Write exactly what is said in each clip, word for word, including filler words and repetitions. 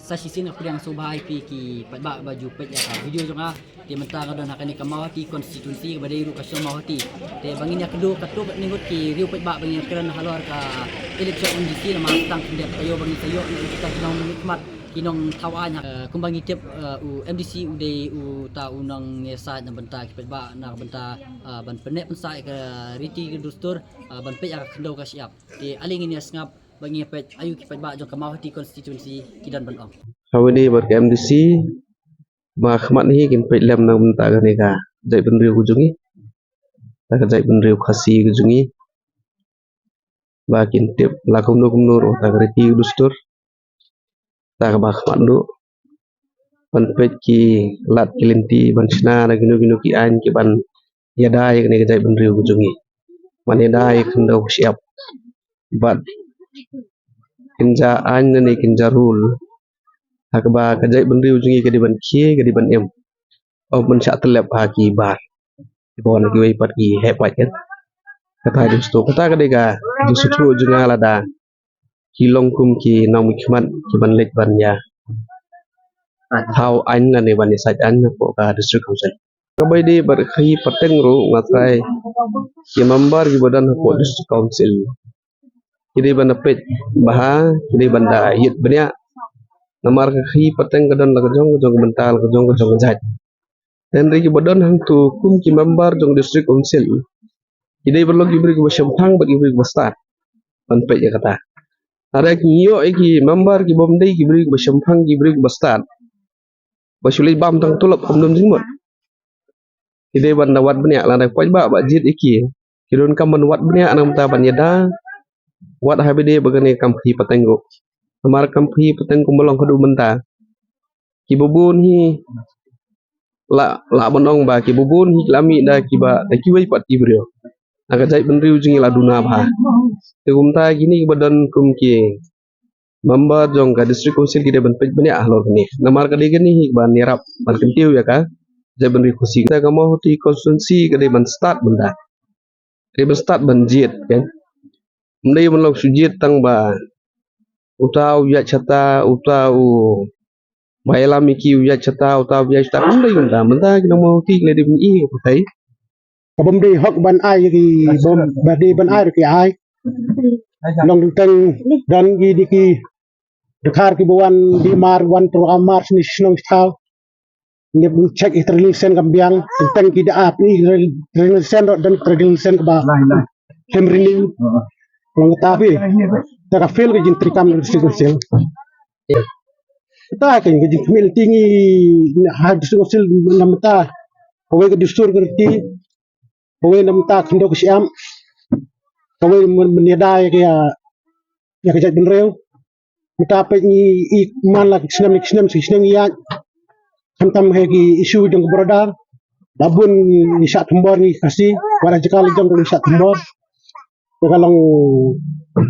Sa shisien nga pdiang sngewbha ïa phi ki paidbah ba ju peit ïa ka video jong nga. Te mynta nga don ha kane ka Mawhati constituency ba dei ruh ka shnong Mawhati. Te ba ngin ïa kdew katto katne ngut ki riew paidbah ba ngin ïa kren halor ka election MDC namar tang khyndiat ka ïoh ba ngin sa ïoh na kita ki nongmihkhmat ki nongthaw aiñ. Eh, kumba ngi tip, eh, u MDC u dei uta u nongïasaid na bynta ki paidbah na ka bynta, eh, ban pynneh pynsah ïa ka riti ka dustur, eh, ban peit ïa ka khyndew ka shyiap. Te ale ngin ïa sngap ba ngin ïa peit aïu ki paidbah jong ka Mawhati constituency ki don ban ong. Kawei de bad ka MDC ba khmat hi kin peit lem na ka bynta kane ka jaitbynriew ka jong ngi, ta ka jaitbynriew Khasi ka jong ngi, ba kin tip la kumno kumno ruh ta ka riti ka dustur, ta kaba khmat ruh ban peit ki lad ki lynti ban shna na kino kino ki aiñ ki ban ïada ïa kane ka jaitbynriew ka jong ngi, ban ïada ïa ka khyndew ka shyiap. Bad kin ja aiñ ne kin ja rule ha kaba ka jaitbynriew jong ngi ka dei ban khie, ka dei ban im, ym ban shah tyllep ha ki bar, ki bor na kiwei pat ki heh paid, kan. Kata ka dei sdang, kata ka dei ka jingsngewthuh jong nga lada ki long kum ki nongmihkhmat ki ban leit ban ïa thaw aiñ lane ban ïasaid aiñ hapoh ka District Council. Kaba ïadei bad ka khaïi pateng ruh nga trai ki member kiba don hapoh District Council ki dei ban da peit bha, ki dei ban da ïit bniah. Namar ka khaïi pateng ka don la ka jong ka jong ka bynta, la ka jong ka jong ka jait. Hynrei kiba don hangto kum ki member jong District Council ki dei ban long ki briew kiba shemphang bad ki briew kiba stad ban peit ïa kata. Hynrei ngi ïoh ïa ki member kibym dei ki briew kiba shemphang, ki briew kiba stad, ba shu leit bam tang tulop kumno jingmut. Ki dei ban da wad bniah, lada ki paidbah ba jied ïa ki, ki donkam ban wad bniah na ka bynta ban ïada, wat haba ïadei bad kane ka kam khaïi pateng ruh. Namar ka kam khaïi pateng kumba long haduh mynta, kiba bun hi lah, lah ban ong ba kiba bun hi ki la mih da kiba, da kiwei pat ki briew. Na ka jaitbynriew jong ngi la duna bha. Te kumta kine kiba don kum ki member jong ka District Council ki dei ban peit bniah halor kane. Namar ka dei kane hi ban ïarap ban kyntiew ïa ka jaitbynriew Khasi. Te ka Mawhati constituency ka dei ban stad bynta, ka dei ban stad ban jied, kan. Ym dei ban long shu jied tang ba uta u ïaid shata, uta u ba ïalam ïa ki u ïaid shata, uta u ïaid shata. Ym dei kumta, mynta ki nong Mawhati ki la dei ban ïohi ka pyrthei. Ka bym dei hok ban ai ki bym, ba dei ban ai ruh ki ai. Nongteng don ki dei ki dkhar kiba wan, dei mar wan tyrwa mar shini shnong sha thaw. Ngi bun check i training center kam biang, teng ki da ap i training center don training center kaba lai lai. Hem renew. Heeh. Long kata phi. Ta ka fail ka jingtreikam District Council. Ta ka jingkhmih lynti ngi ha District Council namar ta kawei ka dustur ka riti, kawei namar ta khyndew ka shyiap, kawei ban ïada ïa ka, ïa ka jaitbynriew. Mynta peit ngi i man la ki snem, ki snem, ki snem ngi ïaid. Khamtam ha ki issue jong ka border. La bun ngi shah thombor ngi Khasi, wat la jaka la jong ngi shah thombor. Te ka long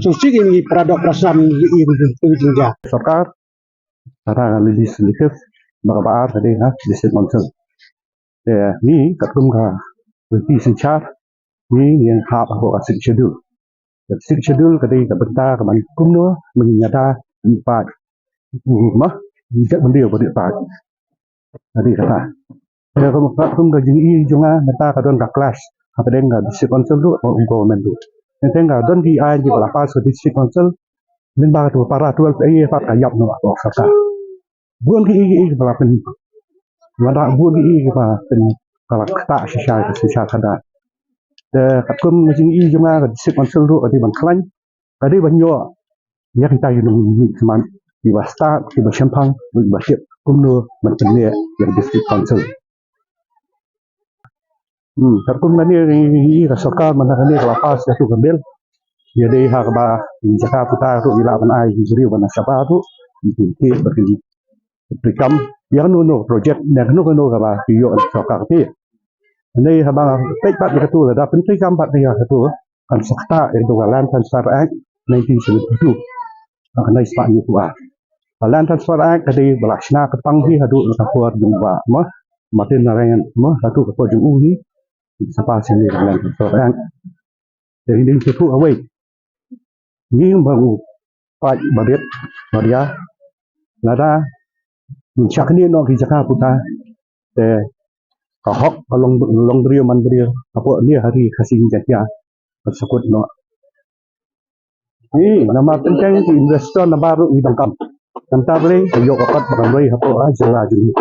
sngewsih ngi para doh para snam ngi i ngi jingja. Sorkar, kata ka legislative, ba ka ba ar ka dei ka District Council. Te ngi katkum ka riti synshar, ngi ngi hap hapoh ka Sixth Schedule. Ka Sixth Schedule ka dei ka bynta ka ban kumno ban ïada ïa ki paid, ma, ïa ki jaitbynriew ba dei paid. Ka dei kata. Te kum, kum ka jingïohi jong nga mynta ka don ka clash hapdeng ka District Council ruh bad u government ruh. Teng teng ka don ki aiñ kiba la pass ka District Council, mynba ka tu para twelve A pat ka ïap noh hapoh sorkar. Bun ki ïing, ïing ba la pyn, ba la bun ki ïing ba pyn, ba la ktah shisha, shisha khadar. Te katkum ka jingïohi jong nga ka District Council ruh ka dei ban khlaiñ, ka dei ban ïoh ïa kita ki nongmihkhmat kiba stad, kiba shemphang, kiba tip kumno ban pynleh ïa ka District Council. Hmm, katkum kane ngi, ngi, ngi, ka sorkar mynta kane ka la pass ïa tu ka bill. Ïa dei ha kaba jaka puta tu ngi lah ban ai ki briew ban shaba tu. Ngi, ngi, ngi, ngi kam ïa kano kano project ne kano kano kaba ki ïoh na sorkar te. Ngi haba peit pat ïa katu lada pyntreikam pat ïa katu kan sa ktah ïa katu ka Land Transfer Act nineteen seventy-two. Ka nai spah ïa tu ah. Ka Land Transfer Act ka dei ba la shna ka pang hi haduh na ka por jong ba ma Martin Narayan ma, haduh ka por jong u hi. Sa pass ïa ka Land Transfer Act. Te ngi dei shu kawei. Ngi ba u paid ba bit ba ria. Lada ngin shakri noh ki jaka puta, te ka hok ka long, long briew man briew hapoh nia ha ri Khasi Jaiñtia ka sukut noh. Ih, namar teng teng ki investor na baroh i dang kam. Namar balei, ïoh ka pat ba kan roi hapoh, ah, jylla jong ngi.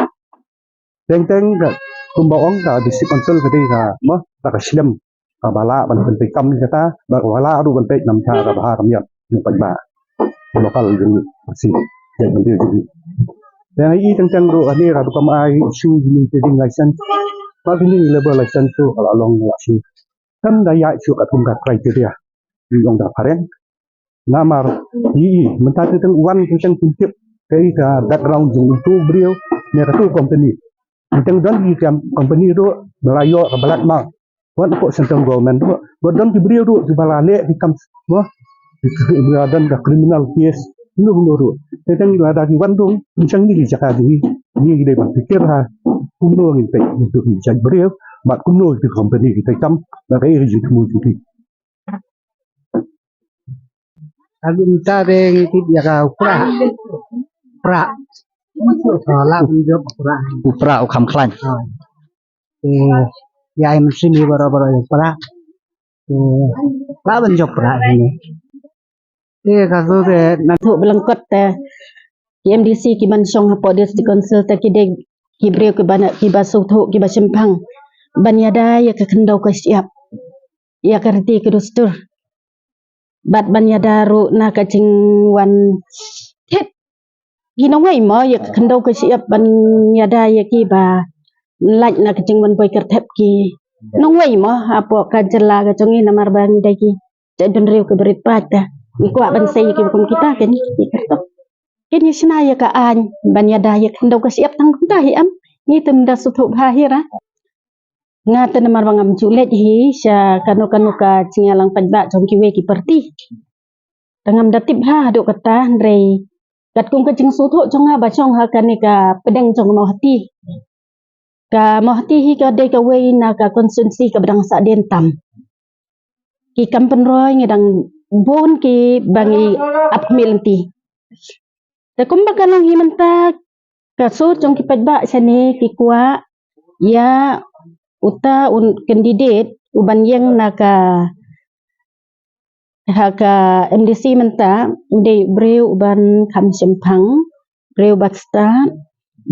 Teng teng ka, kumba ong ka district council ka dei ka, mo, ka, ka shlem kaba lah ban pyntrei kam ïa kata, ba kaba lah ruh ban peit namar ka bha ka miat jong paidbah local jong ngi, Khasi jaitbynriew jong ngi. Teng ïa i teng teng ruh kane ka rukom ai issue jong i trading license, ba kine i labour license ruh ka la long la issue. Kan da ïa issue katkum ka criteria i ong da phareng. Namar i, i mynta teng teng wan teng teng pynthikna ka background jong utu u briew ne katu u company. Teng teng don i kam company ruh ba la ïoh ka black mark. Wat ko central government ruh, wat don ki briew ruh kiba la leh ki kam, wah, kiba don ka criminal case, kumno kumno ruh. Teng teng lada ki wan ruh, ngin shang ïa ki jaka jong ngi, ngi dei ban pyrkhat ha kumno ngin peit ïa ki jait briew bad kumno ki company ki trei kam, bad kaei ka jingthmu jong ki. Ka kumta de ngi tip ïa ka u Prah. Prah. Ka lah ban jop u Prah. U Prah u kham khlaiñ. Ha. Te ïa i mynsiem hi baroh baroh ïa u Prah. Te lah ban jop u Prah hi ne. Te ka tu te na tu ba lyngkot te ki M D C ki ban shong hapoh District Council te ki dei ki briew kiba na, kiba sngewthuh, kiba shemphang ban ïada ïa ka khyndew ka shyiap, ïa ka riti ka dustur. Bad ban ïada ruh na ka jingwan thied ki nongwei mo, ïa ka khyndew ka shyiap ban ïada ïa ki ba lait na ka jingwan poi kyrthep ki nongwei mo hapoh ka jylla ka jong ngi, namar ba ngi dei ki jaitbynriew kiba rit paid te ngi kwah ban sei ïa kiba kum kita, kane ki kyrtong. Kin ïa shna ïa ka aiñ ban ïada ïa ka khyndew ka shyiap tang kumta hi em. Ngi te ym da sngewthuh bha hi ra. Nga te namar ba ngam ju leit hi sha kano kano ka jingïalang paidbah jong kiwei ki parti. Te ngam da tip bha haduh katta, hynrei katkum ka jingsngewthuh jong nga ba shong ha kane ka pdeng jong Mawhati. Ka Mawhati hi ka dei kawei na ka constituency kaba dang sahdien tam. Ki kam pynroi ngi dang bun kiba ngi ap khmih lynti. Te kumba ka long hi mynta, ka sur jong ki paidbah shane ki kwah ïa uta u candidate uban ïeng na ka, ha ka M D C mynta, u dei u briew uban kham shemphang, briew bad stad,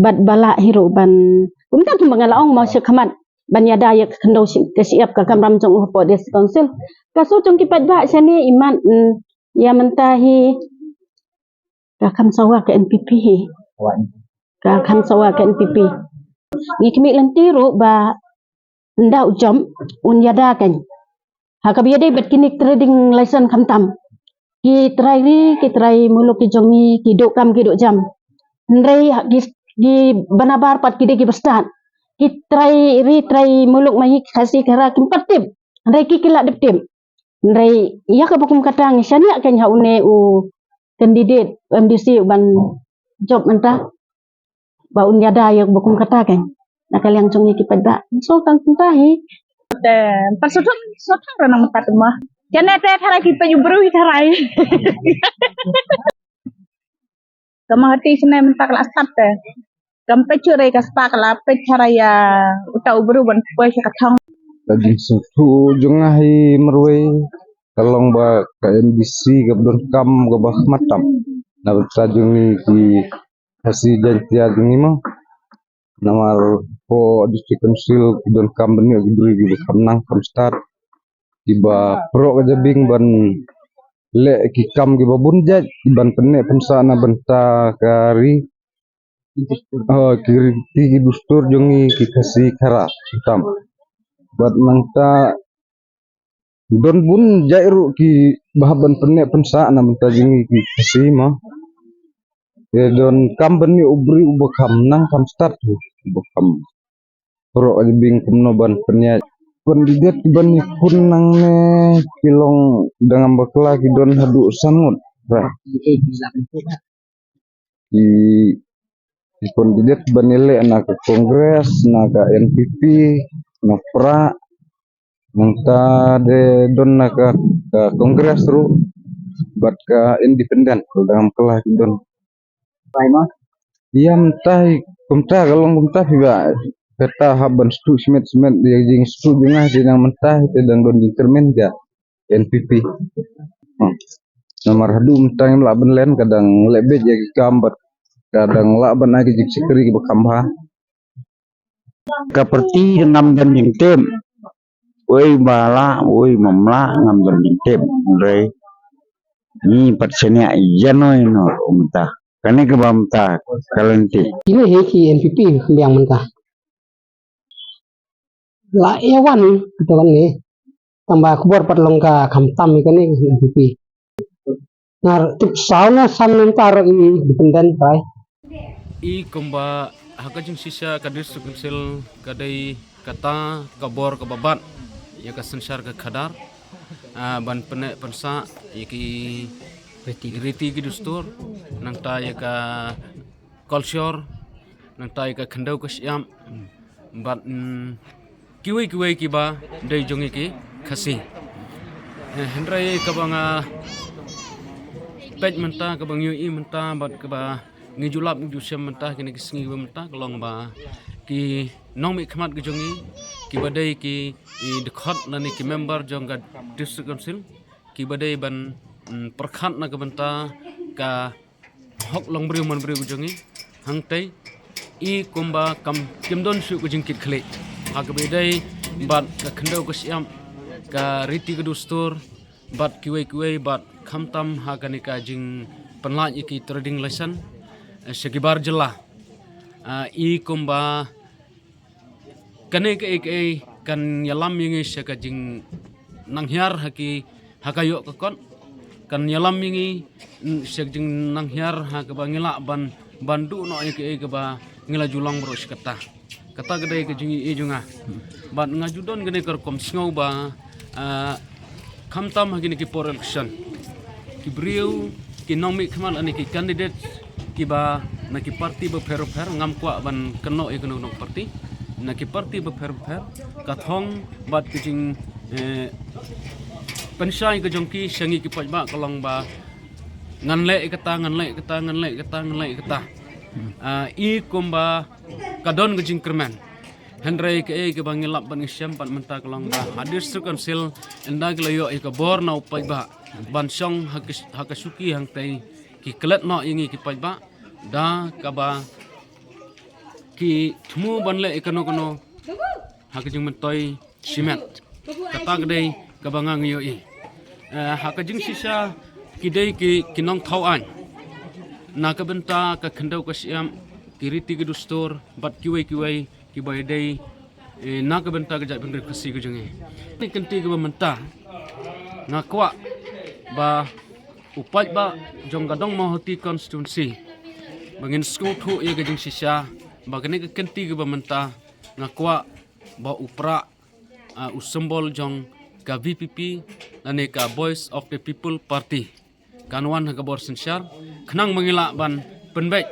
bad ba lah hi ruh ban, kumta kumba nga la ong mo sha khmat, ban ïada ïa ka khyndew shi-, ka shyiap ka kamram jong u hapoh District Council. Ka sur jong ki paidbah shane imat, mm, ïa mynta hi ka kham sawa ka N P P hi. Ka kham sawa ka N P P. Ngi khmih lynti ruh ba ynda u jop un ïada kan. Ha kaba ïadei bad kine ki trading license khamtam. Ki trai ri, ki trai muluk ki jong ngi, ki duh kam, ki duh jam. Hynrei ha ki, ki ba nabar pat ki dei kiba stad. Ki trai ri, trai muluk ma hi Khasi Khara kim pat tip. Hynrei ki ki la dep tip. Hynrei ïa kaba kum kata ngi shaniah kan ha une u candidate M D C uban jop mynta. Ba un ïada ïa kaba kum kata kan. Na ka liang jong ngi ki paidbah. So kan kumta hi. Te, pat sotong, sotong ra nang pat ma. Kane te tharai ki peit u briew hi tharai. Ka Mawhati shane mynta ka la stad te. Kam peit shuh re ka stad ka la peit tharai ïa uta u briew ban poi sha ka thong. Ka jingsngewthuh jong nga hi marwei ka long ba ka M D C kaba donkam kaba khmat tam. Na bynta jong ngi ki Khasi Jaiñtia jong ngi mo. Namar hapoh District Council ki donkam ban ïoh ki briew kiba kham nang kham stad, kiba proh ka jabieng ban leh ki kam kiba bun jait, ban pynneh pynsah na bynta ka ri. Oh, ki riti ki dustur jong ngi ki Khasi Khara tam. Bad nangta don bun jait ruh kiba hap ban pynneh pynsah na bynta jong ngi ki Khasi mo. Te donkam ban ïoh u briew uba kham nang kham stad, uba kham proh ka jabieng kumno ban pynïaid. Candidate kiban ïakhun nangne ki long, da ngam bakla ki don haduh san ngut. Ba ki, ki candidate ban ïaleh na ka Congress, na ka N P P, na Prah, nangta de don na ka, ka Congress ruh bad ka independent, da ngam bakla ki don. Pai ma. Ïa mynta hi, kumta ka long kumta phi ba. Kata hap ban sdang shimet shimet ïa jingstad jong nga hi nang mynta hi te dang don jingkyrmen ka N P P. Hmm. Namar haduh mynta ngim lah ban len ka dang leh beit ïa ki kam bad ka dang lah ban ai ka jingshakri kaba kham bha. Ka parti ngam don jingtip. Wei ba lah, wei ba ym lah ngam don jingtip. Hynrei ngi pat shaniah ïa no ïa no mynta. Kane kaba mynta ka lynti. Kine hi ki N P P khyndiat mynta. La ïa wan kito kan ngi. Tang ba khubor pat long ka kham tam ïa kane N P P. Nar tip saw na san mynta ro i independent rai. I kumba ha ka jingshisha ka District Council ka dei kata ka bor kaba bat ïa ka synshar ka khadar, ah, ban pynneh pynsah ïa ki riti, riti ki dustur, nangta ïa ka culture, nangta ïa ka khyndew ka shyiap, bad, mm, kiwei kiwei kiba dei jong ngi ki Khasi. Eh, hynrei kaba nga peit mynta, kaba ngi ïohi mynta, bad kaba ngi ju lap ngi ju shem mynta, kine ki sngi kiba mynta, ka long ba ki nongmihkhmat ki jong ngi, kiba dei ki, i dkhot lane ki member jong ka District Council, kiba dei ban, mm, pyrkhat na ka bynta ka hok longbriew manbriew ka jong ngi. Hangtei i kumba kam, kim don shuh ka jingkitkhlieh ha kaba ïadei bad ka khyndew ka shyiap, ka riti ka dustur, bad kiwei kiwei, bad khamtam ha kane ka jingpynlait ïa ki trading license, eh, sha ki bar jylla. Ah, i kumba kane kaei kaei kan ïalam ïa ngi sha ka jingnanghiar ha ki, ha ka ïoh ka kot. Kan ïalam ïa ngi, mm, sha ka jingnanghiar ha kaba ngi lah ban, ban duh noh ïa kaei kaba ngi la ju long baroh shi katta. Kata ka dei ka jingïohi jong nga. Bad nga ju don kane ka rukom sngew ba, ah, khamtam ha kine ki por election, ki briew, ki nongmihkhmat lane ki candidate kiba na ki parti bapher bapher, ngam kwah ban kynnoh ïa kano kano parti, na ki parti bapher bapher, ka thong bad ka jing, eh, pynshai ka jong ki sha ngi ki paidbah ka long ba ngan leh ïa kata, ngan leh ïa kata, ngan leh ïa kata, ngan leh ïa kata. Ah, i kumba ka don ka jingkyrmen. Hynrei kaei kaba ngi lap bad ngi shem pat mynta ka long ba ha District Council, ynda ki la ïoh ïa ka bor na u paidbah ban shong ha ka, ha ka shuki hangtei, ki klet noh ïa ngi ki paidbah da kaba ki thmu ban leh ïa kano kano ha ka jingmyntoi shimet. Kata ka dei kaba nga ngi ïohi. Eh, ha ka jingshisha ki dei ki, ki nongthaw aiñ na ka bynta ka khyndew ka shyiap, ki riti ki dustur bad kiwei kiwei kiba ïadei, eh, na ka bynta ka jaitbynriew Khasi ka jong ngi. Kane ka kynti kaba mynta nga kwah ba u paidbah jong ka Dong Mawhati constituency ba ngin sngewthuh ïa ka jingshisha ba kane ka kynti kaba mynta nga kwah ba u prah, ah, u symbol jong ka V P P lane ka Voice of the People Party kan wan ha ka bor synshar, khnang ba ngi lah ban pynbeit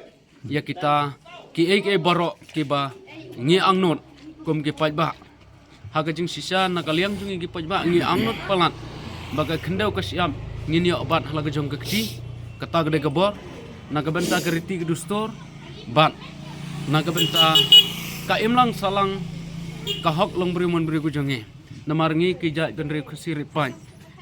ïa kita kiei kiei baroh kiba ngi angnud kum ki paidbah. Ha ka jingshisha na ka liang jong ngi ki paidbah ngi angnud palat ba ka khyndew ka shyiap ngin ïoh bat ha la ka jong ka kti, kata ka dei ka bor, na ka bynta ka riti ka dustur bad na ka bynta ka imlang sahlang ka hok longbriew manbriew ka jong ngi. Namar ngi ki jaitbynriew Khasi ri paid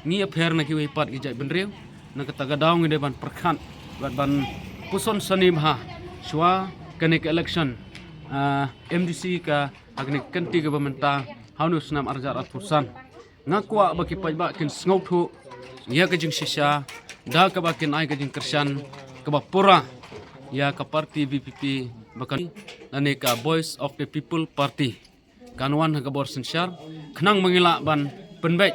ngi ïapher na kiwei pat ki jaitbynriew. Na kata ka daw ngi dei ban pyrkhat bad ban puson sani bha shuwa kane ka election, ah, M D C ka ha kane ka kynti kaba mynta ha une u snem ar hajar arphew san. Nga kwah ba ki paidbah kin sngewthuh ïa ka jingshisha da kaba kin ai ka jingkyrshan kaba pura ïa ka parti V P P ba kan lane ka Voice of the People Party kan wan ha ka bor synshar, khnang ba ngi lah ban pynbeit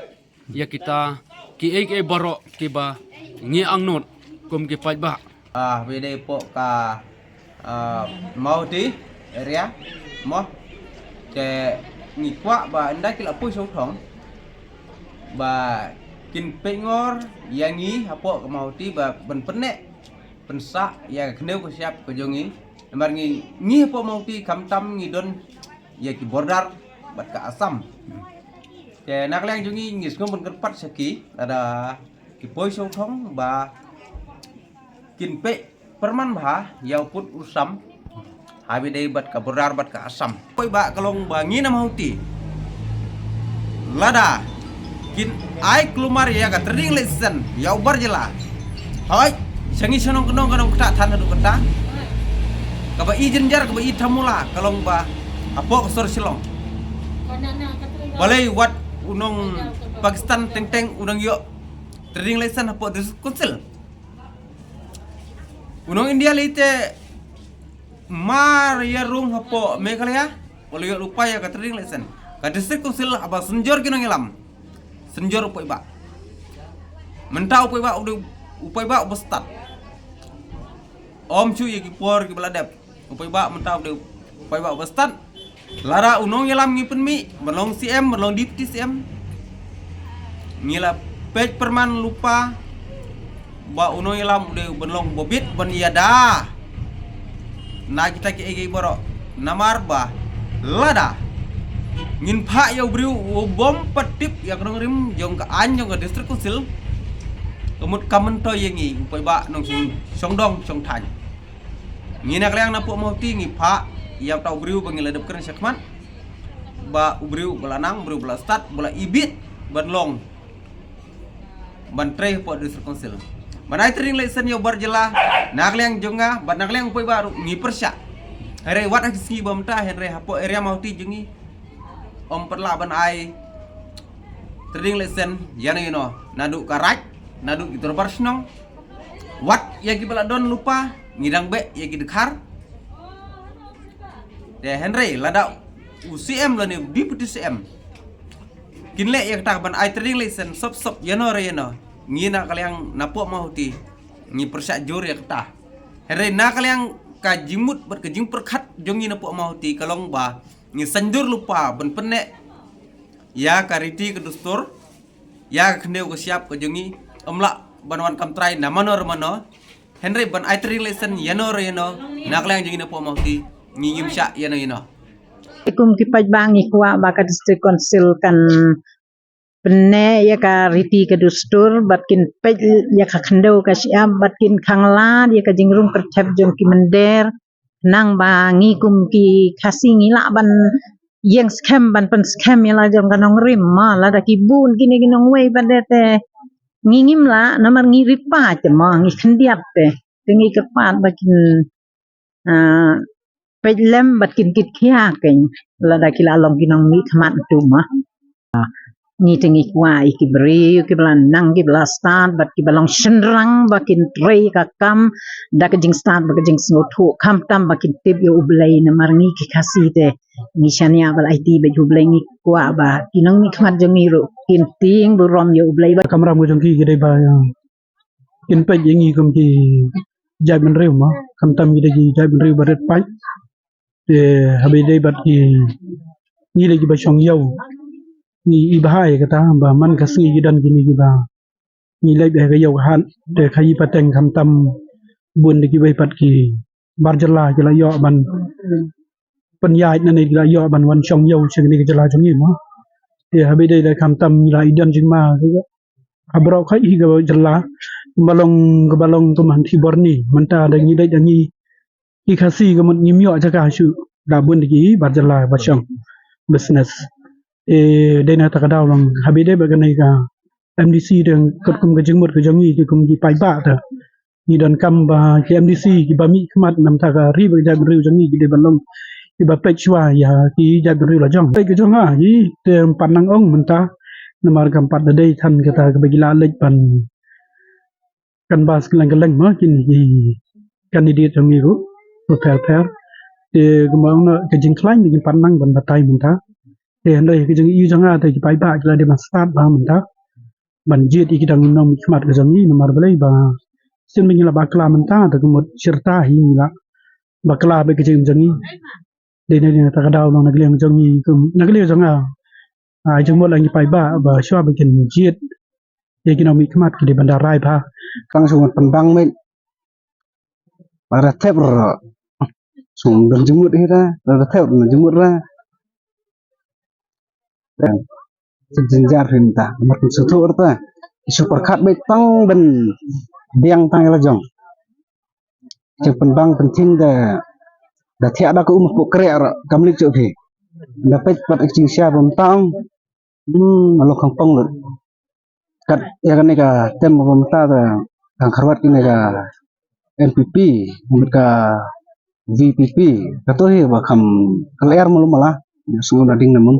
ïa kita kiei kiei baroh kiba ngi angnud kum ki paidbah. Ah, ba dei hapoh ka, ah, Mawhati area mo. Te ngi kwah ba ynda ki la poi sha u thong ba kin peit ngor ïa ngi hapoh ka Mawhati ba ban pynneh pynsah ïa ka khyndew ka shyiap ka jong ngi. Namar ngi, ngi hapoh Mawhati khamtam ngi don ïa ki border bad ka Assam. Te na ka liang jong ngi ngi sngewbha ban kyrpad sha ki, lada ki poi sha u thong ba kin peit Pyrman bha ïa u pud u sam ha ba ïadei bad ka border bad ka Assam. Poi ba ka long ba ngi na Mawhati lada kin ai kulmar ïa ka trading license ïa u bar jylla. Hoi, sha ngi shnong ka nong ka nong kata than haduh kata. Kaba i jynjar kaba i thamula ka long ba hapoh ka sor Shillong. Balei wat u nong Pakistan teng teng u nang ïoh trading license hapoh District Council. U nong India lei te mar ïa rung hapoh Meghalaya, u la ïoh lypa ïa ka trading license. Ka District Council haba synjor ki nongïalam, synjor u paidbah. Mynta u paidbah u dei u paidbah uba stad. Ym shu ïa ki por kiba la dep. U paidbah mynta u dei u paidbah uba stad. Lada u nongïalam ngi pynmih ban long C M, ban long Deputy C M, ngi la peit pyrman lypa ba u nongïalam u dei ban long ba bit ban ïada na kita kiei kiei baroh. Namar ba lada ngin phah ïa u briew u bym pat tip ïa ka nongrim jong ka aiñ jong ka District Council, ka mut kam myntoi ïa ngi u paidbah nongshong shongdong shongthaiñ. Ngi na ka liang na poh Mawhati ngi phah ïa uta u briew ba ngi la dep kren shakhmat ba u briew ba la nang, u briew ba la stad, ba la ibit ban long ban trei hapoh District Council. Ban ai trading license ïa u bar jylla na ka liang jong nga bad na ka liang u paidbah ruh ngi pyrshah. Hynrei wat ha ki sngi ba mynta hynrei hapoh area Mawhati jong ngi ym pat lah ban ai trading license ïano ïano, naduh ka raid, naduh ki dorbar shnong. Wat ïa kiba la don lypa ngi dang beh ïa ki dkhar. Te hynrei lada u C M lane u Deputy C M kin leh ïa kata ban ai trading license sop sop ïano re ïano, ngi na ka liang na poh Mawhati ngi pyrshah jur ïa kata. Hynrei na ka liang ka jingmut bad ka jingpyrkhat jong ngi na poh Mawhati ka long ba ngi synjor lypa ban pynneh ïa ka riti ka dustur, ïa ka khyndew ka shyiap ka jong ngi, ym lah ban wan kam trai na mano re mano. Hynrei ban ai trading license ïano re ïano na ka liang jong ngi na poh Mawhati ngi ngim shah ïano ïano. Kum ki paidbah ngi kwah ba ka District Council kan pynneh ïa ka riti ka dustur bad kin peit ïa ka khyndew ka shyiap bad kin khang lad ïa ka jingrung kyrthep jong ki mynder. Nang ba ngi kum ki Khasi ngi lah ban ïeng skhem ban pynskhem ïa la jong ka nongrim ma lada ki bun kine ki nongwei ba de te ngi ngim lah namar ngi rit paid te ma ngi khyndiat te te ngi kyrpad ba kin ah, peit lem bad kin kit khia kein lada ki la long ki nongmihkhmat tu ma. Ngi te ngi kwah ïa ki briew kiba la nang kiba la stad bad kiba long shynrang ba kin trei ka kam da ka jingstad bad ka jingsngewthuh khamtam ba kin tip ïa U Blei namar ngi ki Khasi te ngi shaniah ba la aiti bad U Blei ngi kwah ba ki nongmihkhmat jong ngi ruh kin tieng burom ïa U Blei ba kamram ka jong ki ki dei ba ïa kin peit ïa ngi kum ki jaitbynriew ma khamtam ngi dei ki jaitbynriew ba rit paid. Te haba ïadei bad ki ngi dei kiba shong ïew ngi i bha ïa kata ba man ka sngi ki don kine kiba ngi leit ha ka ïew ka hat te khaïi pateng khamtam bun dei kiba pat ki bar jylla ki la ïoh ban pynïaid nangne ki la ïoh ban wan shong ïew sha kane ka jylla jong ngi ma. Te haba ïadei da khamtam ngi la i don jingma ha baroh kawei ka jylla kaba long kaba long kum ha Hynthi Borni mynta da ngi dei da ngi ki Khasi ka mut ngim ïoh jaka shuh da bun da ki bar jylla ba shong business. Te dei na kata ka daw long haba ïadei bad kane ka M D C dang katkum ka jingmut ka jong ngi ki kum ki paidbah te ngi donkam ba ki M D C kiba mihkhmat namar ka ri bad ka jaitbynriew jong ngi ki dei ban long kiba peit shuwa ïa ki jaitbynriew la jong. Peit ka jong nga hi te ym pat nang ong mynta namar kam pat da dei than kata kaba ki la leit ban canvass kylleng kylleng ma kine ki candidate jong ngi ruh ba pher pher. Te kumba ong na ka jingkhlaiñ da kim pat nang ban batai mynta. Te hynrei ka jingïohi jong nga te ki paidbah ki la dei ban stad bha mynta ban jied ïa ki dang nongmihkhmat ka jong ngi namar balei ba sien ba ngi la bakla mynta te ka mut shirta hi ngi la bakla bad ka jingim jong ngi. Dei na dei na kata ka daw long na ka liang jong ngi kum na ka liang jong nga. Ai jingmut lang ki paidbah ba shuwa ba kin jied ïa ki nongmihkhmat ki dei ban da rai bha. Tang shu pynbang met. Ba da thep ro. Shu don jingmut hi da, ba da thep ro jingmut ra. Jynjar hi mynta, mar kin shu thuh ra ta. Shu pyrkhat beit tang ban biang tang ïa la jong. jingpynbang pynthing da da thiah da ka um hapoh kreh ruh kam leit shuh phi. Da peit pat ka jingshisha ba mynta ong, hmm, nga long kham pang lut. Kat ïa kane ka term ba mynta da dang kyrwat kane ka N P P bad ka V P P, kato hi ba kham ka lyer malu mala. Ïa, sngew na ding na mung.